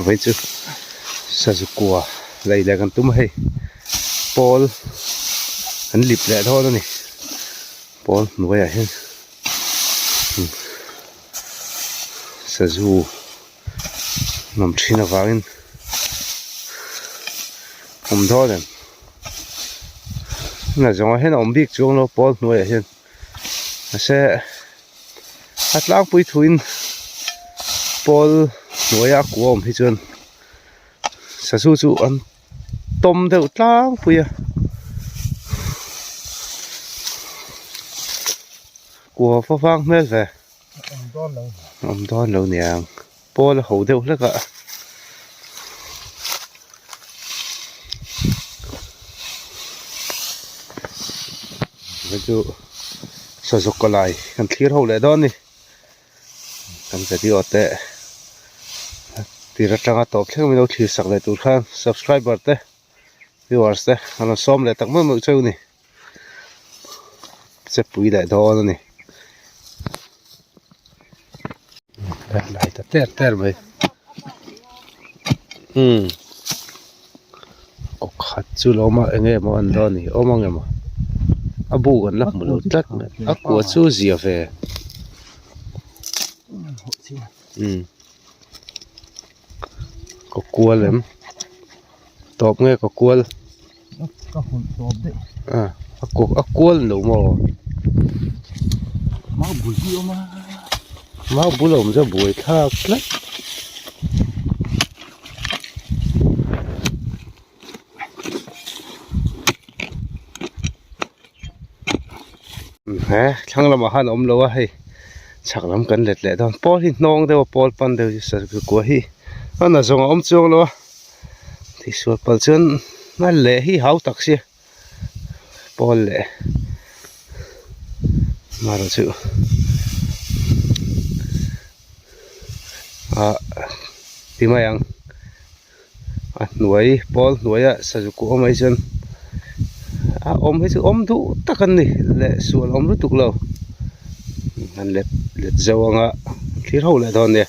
Vawiin chu sazu kua lei leh kan tum a hei pawl an lip leh dawn a ni pawl hnuaiah hian sazu nawm thin avangin awm dawn em na zawngah hian a awm bik chuang lo pawl hnuaiah hian mahse a tlangpui thuin pawl hnuaia a kua awm hi chuan sazu chu an tawm deuh tlangpui a kua va vang hmel ve. Awm dawn lo niang pawl a ho deuh hlek a. Hei chu sazuk ka lai kan thlir ho leh dawn a ni kan video te tir atanga tawp thleng min lo thlir sak leh tur khan subscriber te viewers te an rawn sawm leh tak meuh meuh cheu a ni. Che pui leh dawn a ni. Lai ta ter ter mai. Umm kaw khat chu lo awm a eng nge maw an dawn ni awm ang emaw a bu kan la hmu lo tlat mai a kua chu zia ve. Umm kaw kual em tawp nge kaw kual. Ka hawlh tawp daih. A a kaw a kual lo maw? Mau bul hi awm a. Mau bul a awm chu a buai thlak tlat. He thlang lamah khan a awm lo a hei chhak lam kan let leh dawn pawl hi hnawng deuh a pawl pan deuh hi sakawr hi a nazawng a awm chuang lo a. Tihsual palh chuan a leh hi hau tak sia pawl leh marawh chu ah ti mai ang a hnuai pawl hnuaia sazu kuh awm ai chuan a awm hi chu awm duh tak an ni leh sual awm lutuk lo an let let zo anga thlir ho leh dawn nia.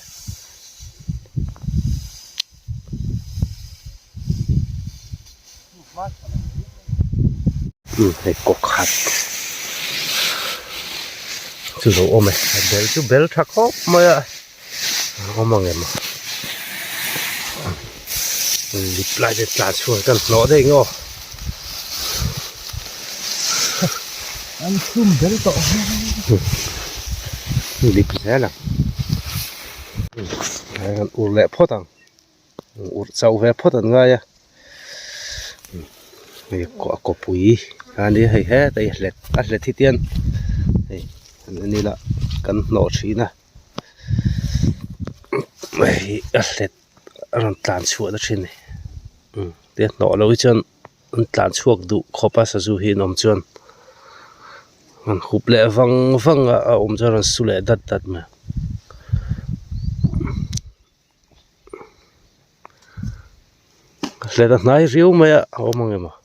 Hei kaw khat chu lo awm e a bel chu bel tha khawp mai a a awm ang em lip lai te tlan chhuak hian hnawh daih ang aw. An chhum bel tawh lip zel ang. An ur leh phawt ang ur chauh ve phawt an ngai a hei a kawpui a nia hei hetah hi hlet a hlet hi tian hei an en ila kan hnawh thin a hei a hlet a rawn tlan chhuah na thin a ni tia hnawh loh hi chuan an tlan chhuak duh khawp a sazu hi an awm chuan an hup leh vang vang a a awm chuan an su leh dat dat mai. Hlet a hnai riau mai a a awm ang emaw.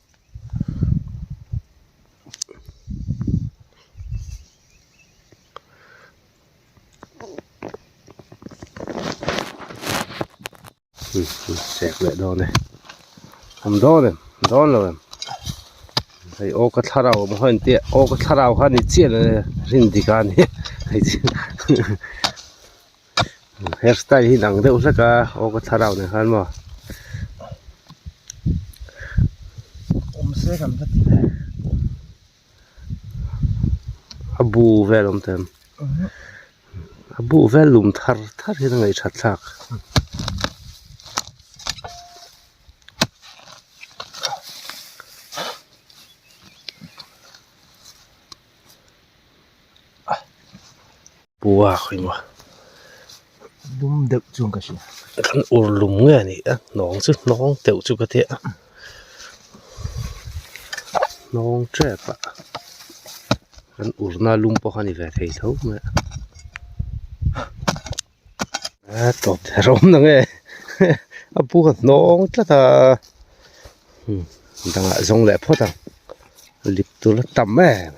Sek leh dawn e awm dawn em dawn lo em hei aw ka thlarau awm kha intia aw ka thlarau kha ni chiah lo e rin dik a ni hei chu hair style hi dang deuh hlek a aw ka thlarau nen khan maw. Awm se kan va ti A bu vel awm ta em a bu vel lum thar thar hian a ngaihṭhat thlak. Bua khawi maw lum deuh chuan ka hria. Kan ur lum nge a ni a hnawng chu hnawng deuh chu ka tia hnawng tep a kan ur na lum pawh kha a ni ve thei tho mai a a tawp ther awm na nge a bu a hnawng tlat a dangah zawng leh phawt ang lip tur a tam em.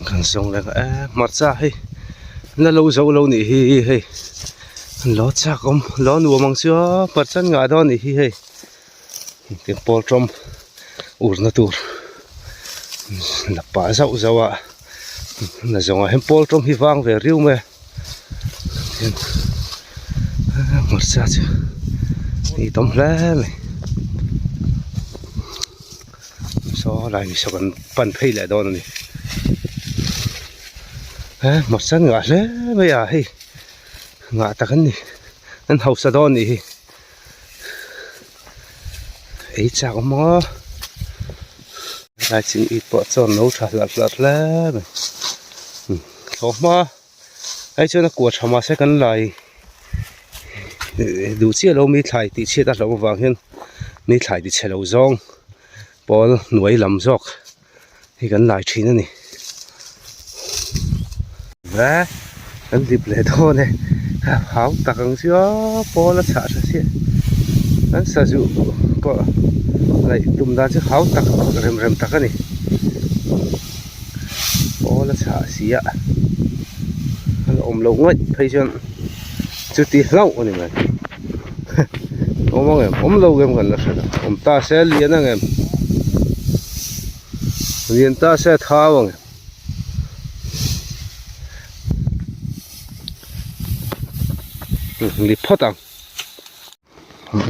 Kan zawng leh e hmarcha hei na lo zo lo nih hi hei Lo chak awm lo nuam ang chu aw parchan ngah dawn anih hi hei tin pawl tawm urna tur la pah zauh zauh a na zawngah hian pawl tawm hi vang ve riu mai a tin hmarcha chu a itawm hle mai saw lai ni saw kan pan phei leh dawn a ni he hmarcha an ngah hle mai a hei. Ngah tak an ni an hausa dawn anih hi ei chak awm maw helai ching it pawh chuan no tha hlarh hlarh hle mai thlawh hma ai chuan a kua tha mahse kan lai duh chiah lo mi thlai tih chhiat a hlauh avang hian mi thlai ti chhe lo zawng pawl hnuai lam zawk. Hei kan lai thin a ni ve kan dip leh dawn e hau tak ang chu aw pawl a chhah tha chiah kan sazu pawh laih tum dan chu hau tak rem rem tak a ni pawl a chhah si a a la awm loh ngaih phei chuan chuti hlauh a ni mai awm ang em awm lo em kan la hre lo awm ta se lian ang em lian ta se a thau ang em li phawt ang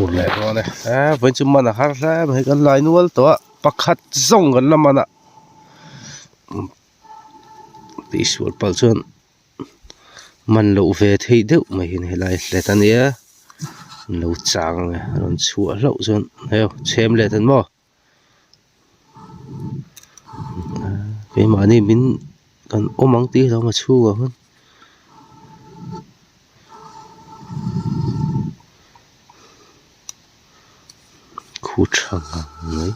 ur leh dawn e e vawiin chu man a har hle mai kan lai nual tawh a pakhat zawng kan la man a tihsual palh chuan. Man loh ve theih deuh mai hi helai hlet a nia an lo chang ang e a rawn chhuah hlauh chuan heu chhem let an maw keimahni min kan awm ang tih hlauhawm a chhungah khan. Khu tha ngang mai.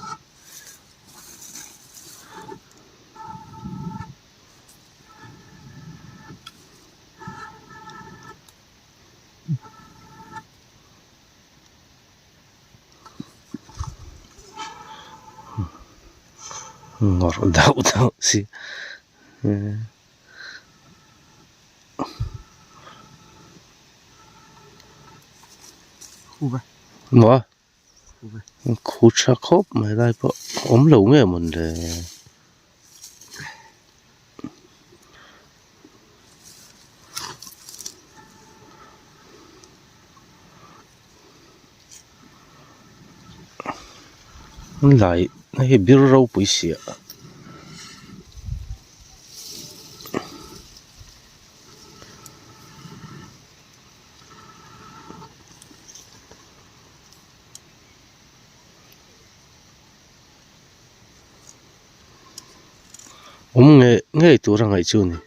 Ngawrh dauh dauh si Maw Khu tha khawp mai lai pawh a awm lo nge mawn le. Lai hei bir ropui si a. Awm ngei ngei tur a ngaih chu a ni.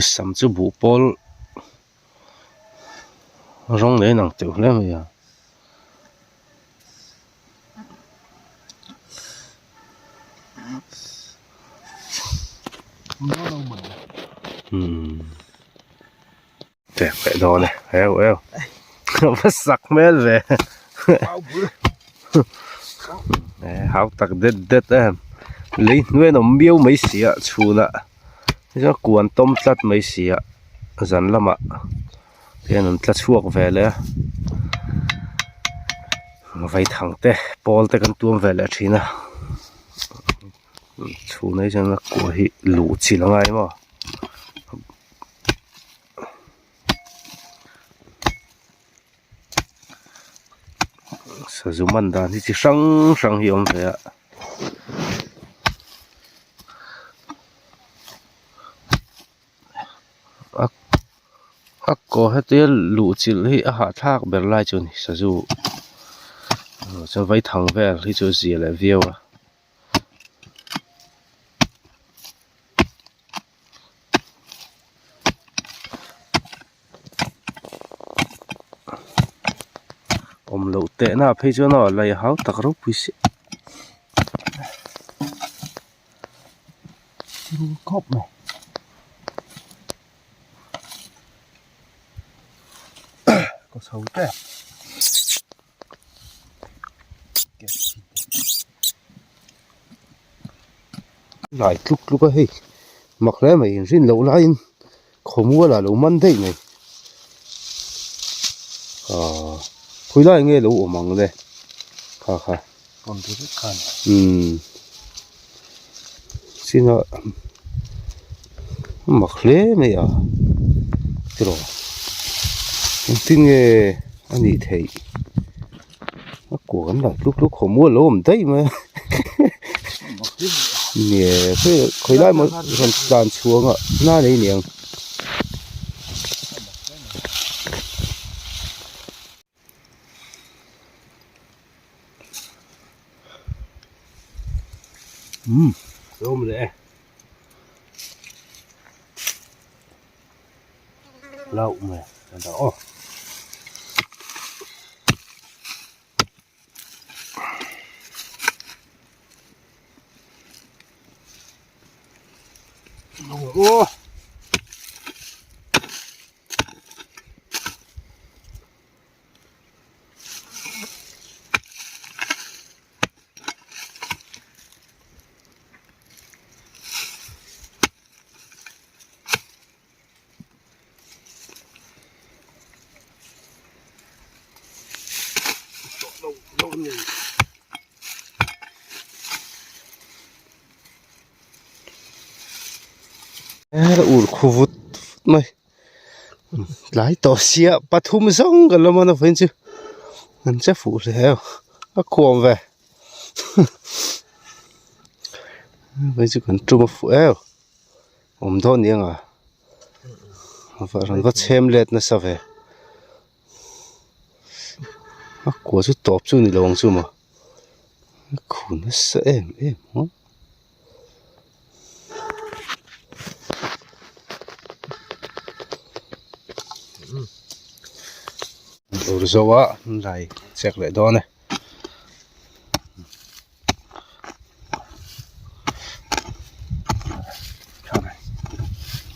Sam chu buh pawl rawng leh inang teuh hle mai a. Umm tek leh dawn e eu eu va sak hmel ve hau tak det det em lei hnuai an awm miau mai si a chhunah. Tichuan kuan tawm tlat mai si a zan lamah hian an tla chhuak ve leh a vaithang te pawl te kan tuam ve leh thin a chhun ah hi chuan a kua hi luh chilh a ngai maw. Sazu man dan hi chi hrang hrang hi a awm ve a. A kaw hetia luh chilh hi a hahthlak ber lai chu a ni sazu chuan vaithang vel hi chu a zia leh viau a. Awm loh teh na phei chuan aw lei hau tak ropui si. Thil khawp mai. chho tep. Lai tluk tluk a hei mak hle mai inrin loh laiin khawmual ah lo man daih mai ahh khawi lai nge lo awm ang le kha kha umm chinah mak hle mai a tiraw engtin nge a nih theih. A kua kan lah tluk tluk khawm mual lo awm daih mai a nge khawi lai maw rawn tlan chhuang a na nei niang. Umm lo awm leh e. Hlauh mai a dah aw. Aw. Ur khu vut vut mai tlai tawh sia pathum zawng kan la man a vawiin chu an che fuh hle a khuam ve vawiin chu kan tum a fuh em. Awm dawn ni anga va rawn va chhem let nasa ve a kua chu tawp chu ni lo ang chu maw a khu nasa em em maw. Ur zo a lai chek leh dawn e.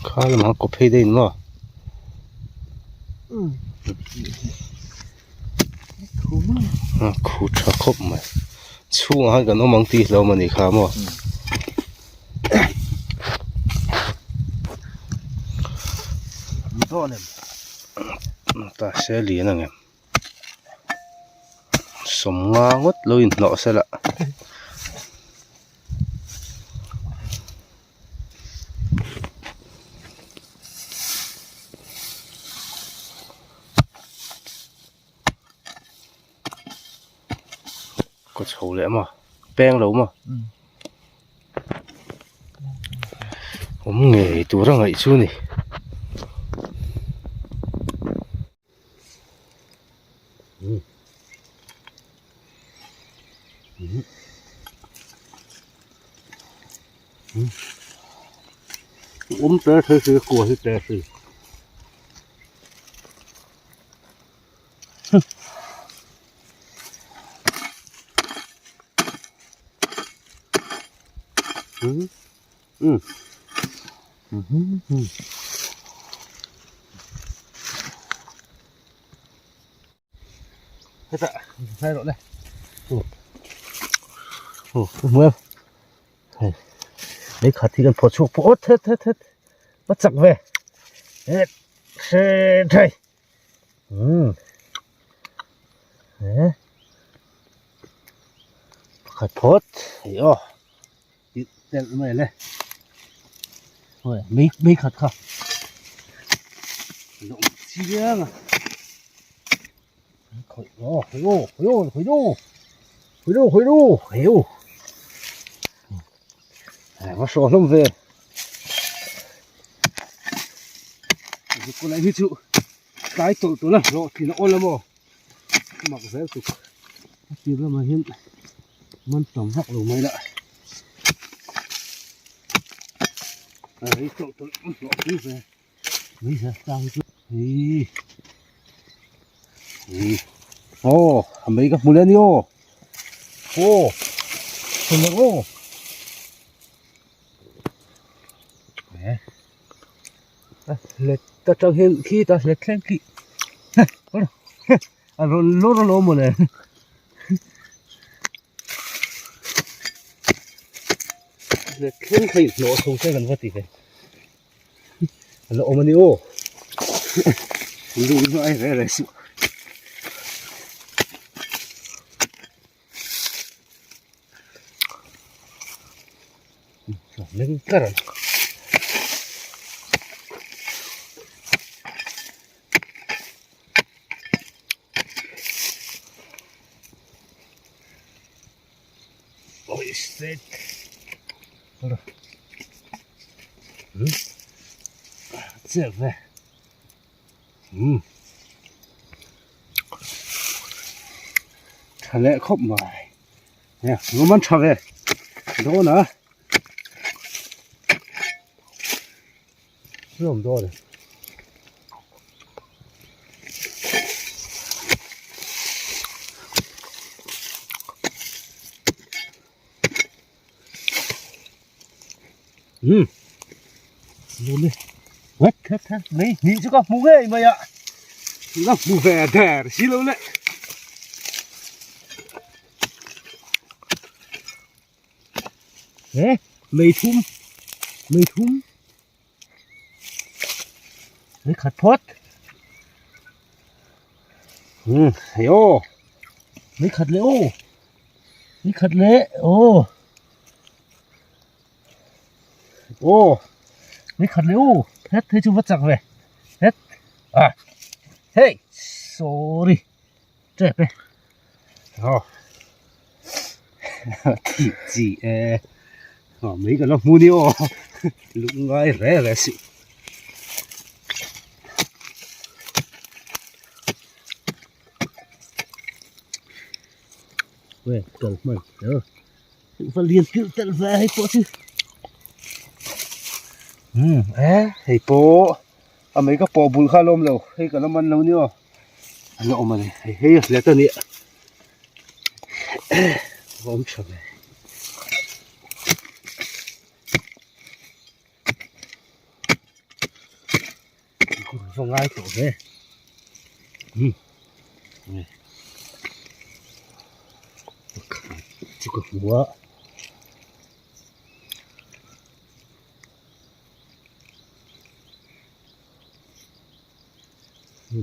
Kha lamah kawp phei daih maw a khu tha khawp mai chhungah hian kan awm ang tih hlauhawm a ni kha maw. Ta se lian ang em. Sawmnga ngawt lo inhnawh se lah. Kaw chho leh maw peng lo maw awm ngei tur a ngaih chu a ni. Awm te thei si kua hi te si. Hmm. Hmm. Hmm. Hetah hnai rawh le. Aw hmu em. Hei lei khat hi kan phawt chhuak pawh awt het het het va chak ve het hre thei umm he pakhat phawt hei aw. Tih telh mai le. Hawi mei mei khat kha. Lo awm chiang a. Khawih aw khawih aw khawih aw khawih aw khawih aw khawih aw khawih aw. Ai va hrawh hlawm ve. Zukawlai hi chu tlai tawlh tawlh a hlawhtlin a awl a maw. Mak zel tuk. A tir lamah hian man tam vak lo mai lah. A rei tawlh tawlh a hlawh pui ve. Mai zel tlang chu hei hei aw a mei ka hmu leh a ni aw aw hmu leh aw let atang hian khi ta let thleng khi. A rawn lawr alawm mawle. Thleng kha inhnawh chho se kan va ti ve. A la awm a ni aw. Lu ngai reh reh suh. Leng tlar ang. Oi shit. Chiak ve. Tha leh khawp mai. Nge ngawm an tha ve. Dawn a. Hlawm dawn e. Um luôn đi hết hết hết mấy nhị chứ có mù ghê mày ạ nó mù về đẻ xí lâu đấy Ê, mày thum mày thum mấy khát thoát ừ hiểu mấy khát lẽ ô mấy khát lẽ ô Aw ni khat leh u het hei chu va chak ve het ah hey sorry tep e aw thi chi e aw mai ka la hmu ni aw lung ngai re re si we kal hman va lian pilh telh ve hei pawh chu umm e hei pawh a mei ka pawh bul kha a lawm lo hei ka la man lo ni aw a la awm a ni hei hei a hlet a nia a awm tha ve. Va ngai tawh ve umm pakhat chu ka hmu a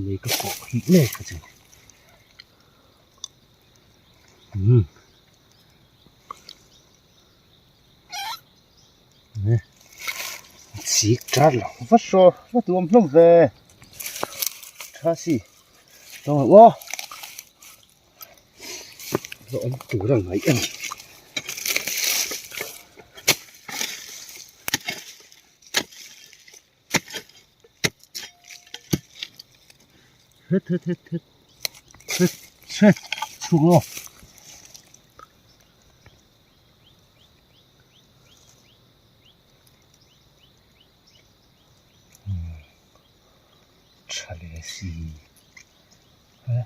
hei ka kawh hi mek a chu umm. Chik tar lo va saw va tuam hlawm ve tha si tawng ang aw va awm tur a ngaih a ni. Het het het het het het chhuk aw. Tha leh si a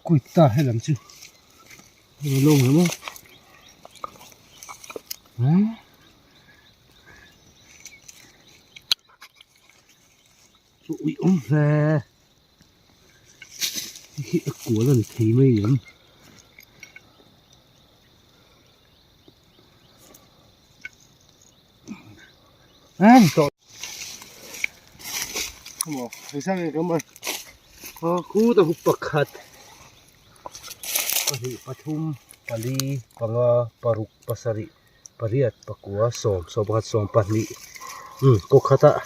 Kuita helam chu lawng emaw Chu ui awm hle hei hi a kual a ni thei mai ang a ni tawh maw hei sang nge ka man a khut a hu pakhat pahnih pathum pali panga paruk pasarih. Pariat pakua sawm sawmpakhat sawmpahnih umm kaw khatah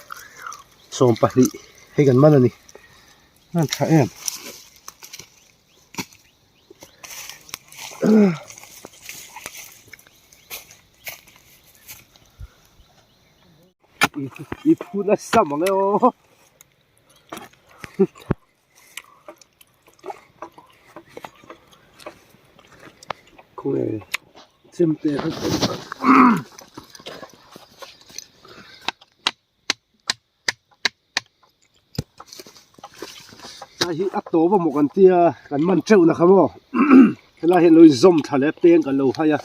sawmpahnih hei kan man a ni a tha em i phut nasa mang e aw. Khawnge chemte kha Hei hi a tawp a maw kan tia kan man teuh na kha maw helai hian lo inzawm thla leh peng kan lo hai a.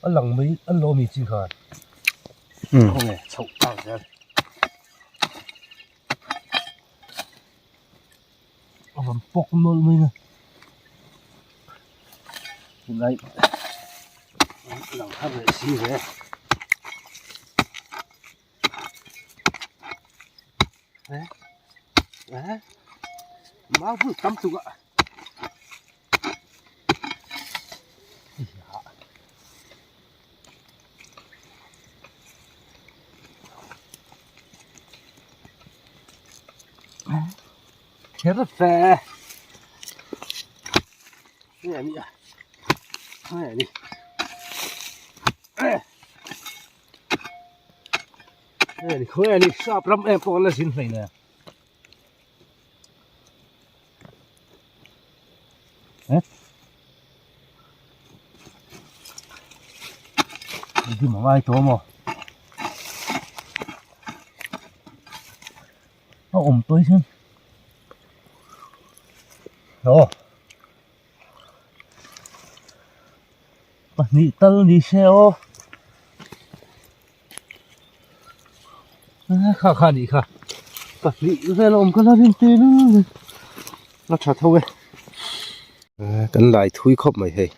A lang mai an lo mi chin khan khawnge chhoh tak zel. A rawn pawk nawlh mai a tunlai lang har leh si ve eh eh mau bul tam tuk a. Kher fe nge ni a nge ni nge ni khawi a ni sap ram em pawh la zin hlei nen. Dim a ngai tawh maw? A awm tawi hian aw pahnih tal ni se aw kha kha nih kha pahnih vel a awm ka la rin teh lul a tha tho e kan lai thui khawp mai hei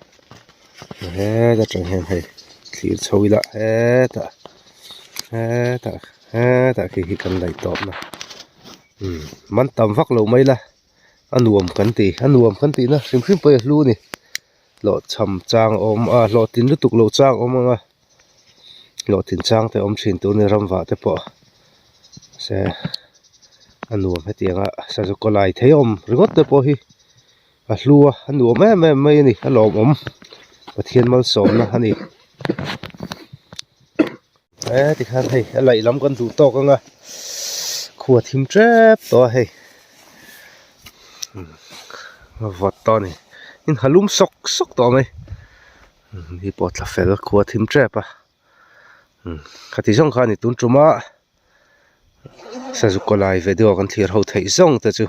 heta tang hian hei thlir chho ila hetah hetah hetah khi hi kan laih tawp na umm man tam vak lo mai la a nuam kan ti a nuam kan tih na hrim hrim pawh hi a hlu a ni hlawhchham chang a awm a hlawhtlin lutuk lo chang a awm ang a hlawhtlin chang te a awm thin tur a ni ramvah te pawh se a nuam hetiang a sazu kaw lai thei a awm ringawt te pawh hi a hlu a a nuam em em mai a ni a lawmawm Pathian malsawmna a ni e tikhan hei a laih lam kan duh tawk ang a khua thim tep tawh a hei a vawt tawh a ni in ha lum sawk sawk tawh mai ni pawh thla fel khua thim tep a khati zawng kha a ni tun tuma sazu kaw lai video kan thlir ho theih zawng te chu.